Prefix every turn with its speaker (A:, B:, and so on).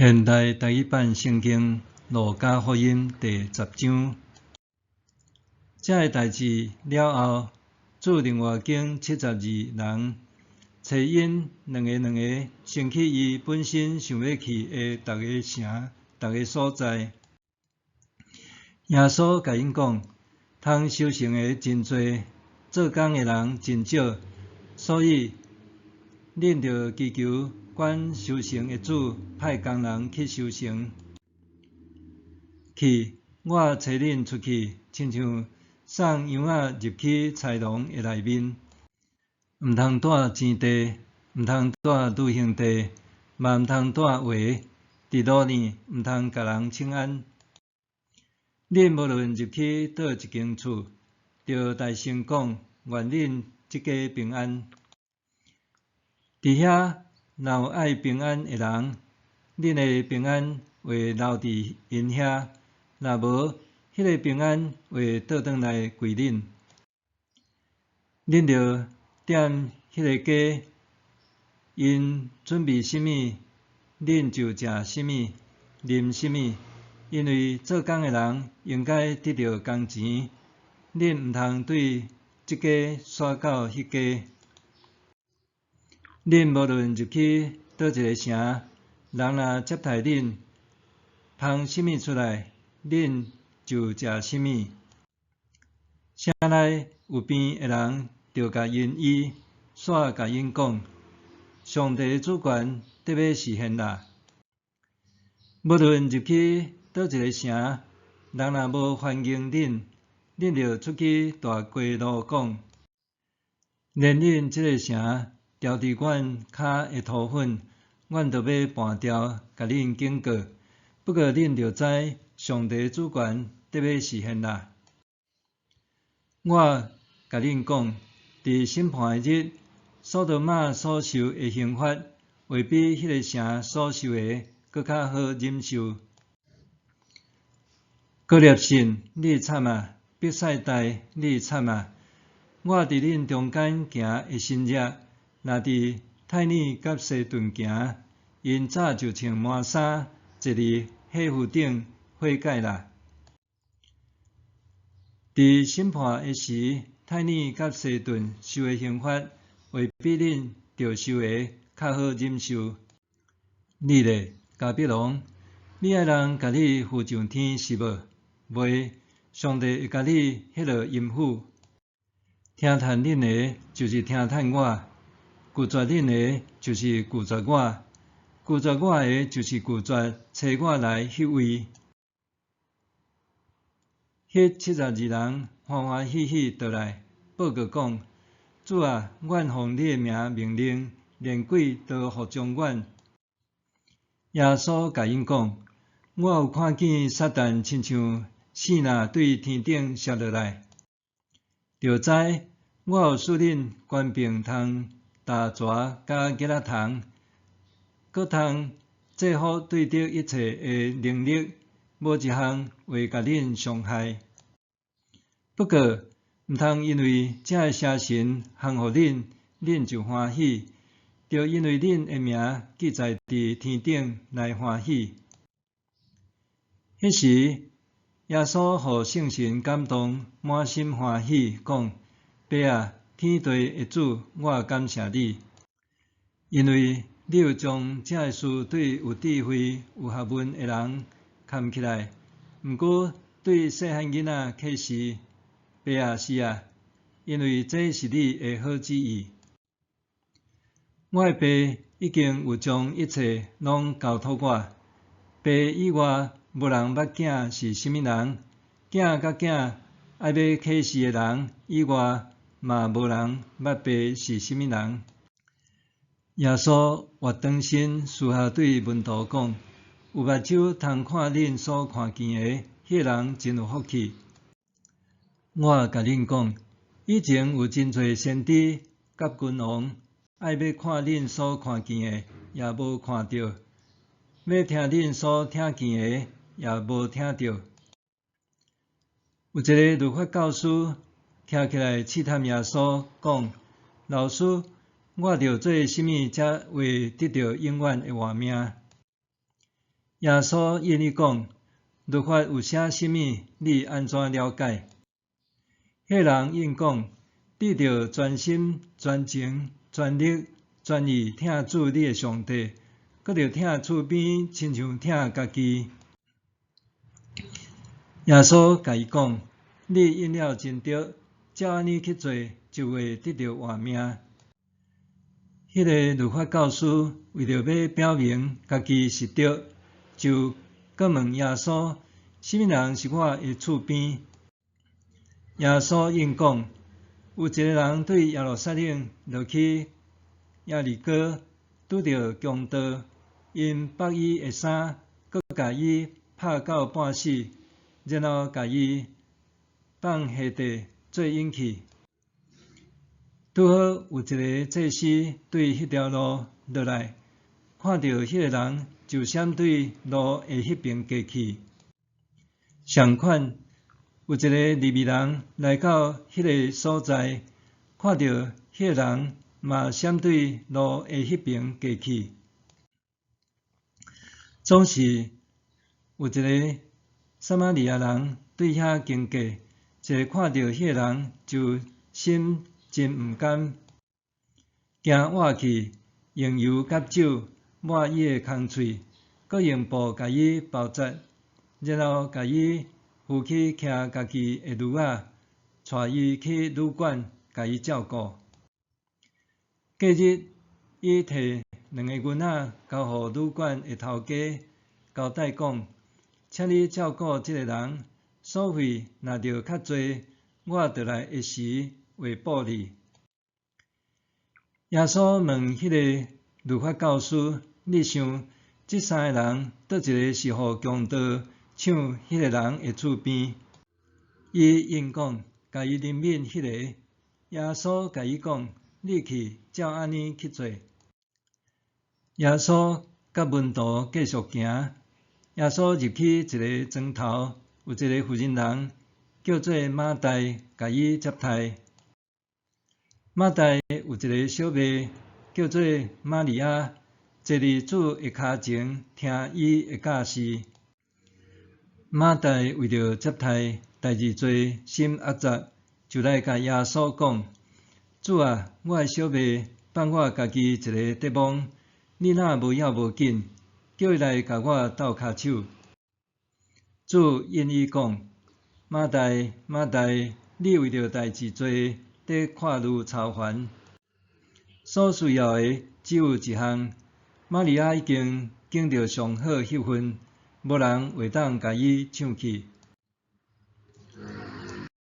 A: 現代台語版聖經路加福音第10章。這个代誌了後，主另外揀七十二人，差𪜶兩个兩个，先去伊本身想欲去的逐个城、逐个所在。耶穌共𪜶講：通收成的真濟，做工的人真少，所以恁著祈求管收成的主派工人去收成。去，我差恁出去，親像送羊仔入去豺狼的內面。毋通帶錢袋，毋通帶旅行袋，嘛毋通帶鞋。佇路呢，毋通共人請安。恁無論入去佗一間厝，著代先講：願恁這家平安。佇遐若有愛平安的人，恁的平安會留佇𪜶遐；若無，彼个平安會倒轉來歸恁。恁著踮彼个家，𪜶準備啥物，恁就食啥物，啉啥物，因為做工的人應該得著工錢。恁毋通對這家徙到彼家。恁無論入去佗一个城，人若接待恁，芳啥物出來，恁就食啥物。城內有病的人，著共𪜶醫，煞共𪜶講：上帝的主權得欲實現啦。無論入去佗一个城，人若無歡迎恁，恁著出去大街路講：連恁這个城牢佇阮跤的塗粉，阮都欲盤掉，共恁警告。不過恁著知，上帝的主權得欲實現啦。我共恁講，佇審判的日，所多瑪所受的刑罰，會比彼个城所受的閣較好忍受。哥勒信，你慘啊！伯賽大，你慘啊！我佇恁中間行的神跡，若佇泰爾佮西頓行，𪜶早就穿麻衫，坐佇火爐頂悔改啦。佇審判的時，泰爾佮西頓受的刑罰，會比恁著受的較好忍受。你咧，迦百農，你愛人共你扶上天是無？袂，上帝會共你彼落陰府。聽趁恁的，就是聽趁我；拒絕恁的，就是拒絕我；拒絕我的，就是拒絕差我來彼位。彼72人歡歡喜喜倒來，報告講：主啊，阮奉你的名命令，連鬼都服從阮。耶穌共𪜶講：我有看見撒旦親像爍爁對天頂摔落來。著知我有賜恁權柄通踏蛇佮蠍仔蟲，閣通制伏對敵一切的能力，無一項會共恁傷害。不過，毋通因為這个邪神降服恁，恁就歡喜，著因為恁的名記載佇天頂來歡喜。彼時，耶穌予聖神感動，滿心歡喜，講：爸啊，天地的主，我感謝你，因為你有將這个事對有智慧、有學問的人藏起來，毋過對細漢囡仔啟示。爸啊，是啊，因為這是你的好旨意。我的爸已經有將一切攏交託我，爸以外無人捌囝是啥物人，囝佮囝愛欲啟示的人以外，嘛無人捌爸是啥物人。耶穌倚轉身，私下對門徒講：有目睭通看恁所看見的，彼个人真有福氣。我共恁講，以前有真濟先知佮君王，愛欲看恁所看見的，也無看著；欲聽恁所聽見的，也無聽著。有一个律法教師徛起來試探耶穌，講：老師，我著做啥物才會得著永遠的活命？耶穌應伊講：律法有寫啥物？你按怎了解？彼人應講：你著全心、全情、全力、全意疼主你的上帝，閣著疼厝邊親像疼家己。耶穌共伊講：你應了真著，照按呢去做，就會得著活命。彼个律法教師為著欲表明家己是著，就閣問耶穌：啥物人是我的厝邊？耶穌應講：有一個人對耶路撒冷落去耶利哥，拄著強盜，𪜶縛伊的衫，閣共伊拍到半死，然後共伊放下地做引去。拄好有一个祭司對彼條路落來，看著彼个人，就閃對路的彼爿過去。相款，有一个利未人來到彼个所在，看著彼个人，嘛閃對路的彼爿過去。總是有一个撒瑪利亞人對遐經過，一看著彼个人，就心真毋甘，行倚去，用油佮酒抹伊的空喙，閣用布共伊包紮，然後共伊扶去騎家己的驢仔，帶伊去旅館，共伊照顧。隔日，伊提兩个銀仔交予旅館的頭家，交代講：請你照顧這个人，所費若著較濟，我倒來的時會報你。耶穌問彼个律法教師：你想，這三个人，佗一个是予強盜搶彼个人的厝邊？伊應講：共伊憐憫彼个。耶穌共伊講：你去，照按呢去做。耶穌佮門徒繼續行。耶穌入去一个莊頭，有一个婦人人叫做馬大，共伊接待。馬大有一个小妹叫做瑪利亞，坐佇主的跤前聽伊的教示。馬大為著接待代誌濟，心壓雜，就來共耶穌講：主啊，我的小妹放我家己一个綴摸，你若無要無緊，叫伊來共我鬥跤手。主應伊講：馬大，馬大，你為著代誌濟，佇掛慮操煩，所需要的只有一項。瑪利亞已經揀著上好彼份，無人會當共伊搶去。